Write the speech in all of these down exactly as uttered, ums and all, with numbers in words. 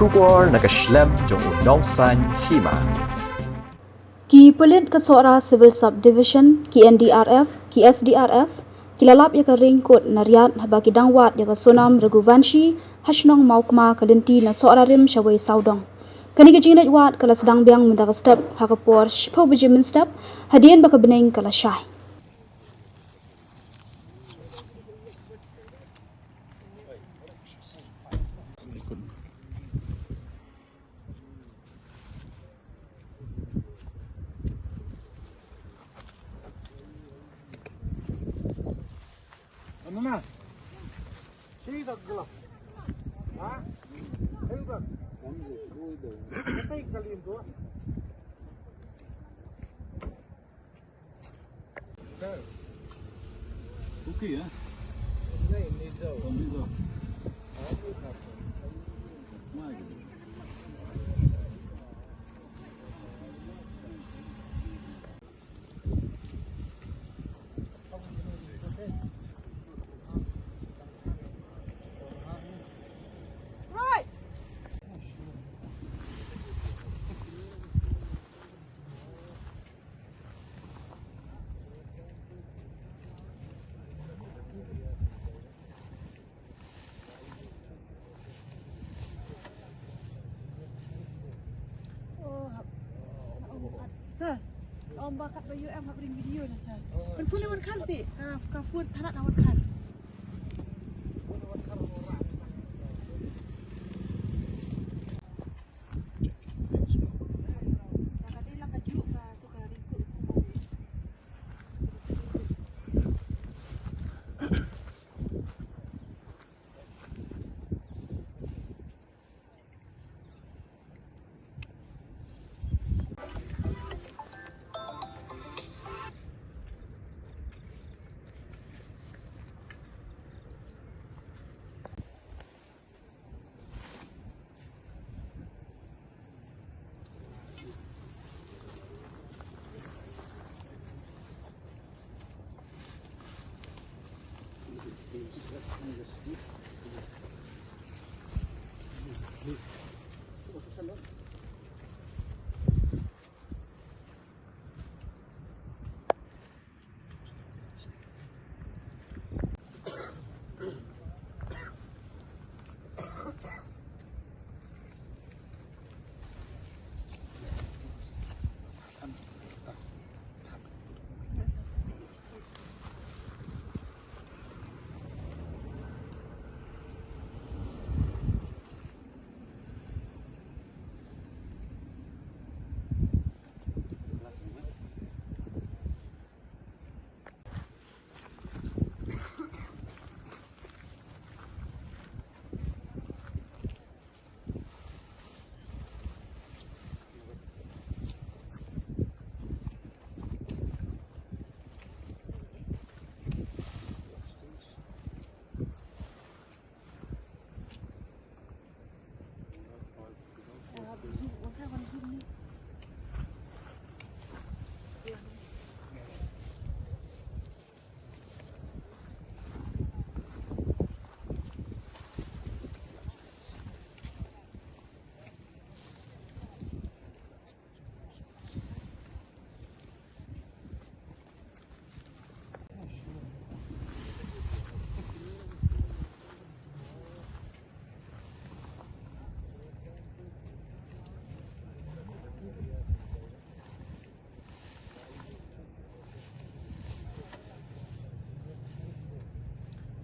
Khubor na ka shlem jong u nongsaiñ hima. Ki pulit ka Sohra Civil Subdivision, ki N D R F, ki S D R F, ki la lap ïa ka raincoat na riat haba ki dang wad ïa ka Sonam Raghuvanshi ha shnong Mawkma, ka lynti na Sohra Rim shawei sawdong. Kane ka jingleit wad ka la sdang biang mynta ka step ha ka por shiphew baje mynstep, hadien ba ka bneng ka la shai. Okay, eh? Tom Bizo. Oh, hap. Sir, ong ba katba ïoh em hap ring video da, sir. Pynphone ïa u Wankhar seh, ka, ka phone tharat na u Wankhar.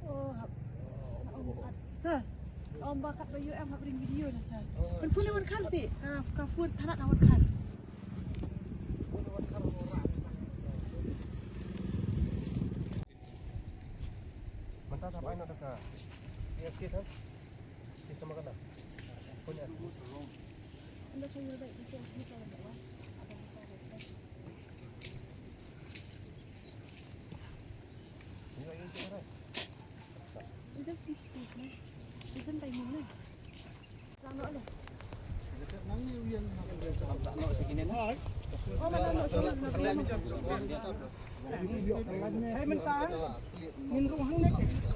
Oh, hap. Sir, ong ba katba ïoh em hap ring video da, sir. Pynphone ïa u Wankhar seh, ka, ka phone tharat na u Wankhar. Mynta sa bai na ka P S K sa. Ki sama kana. Punya. Hai mynta ngin rung hangne.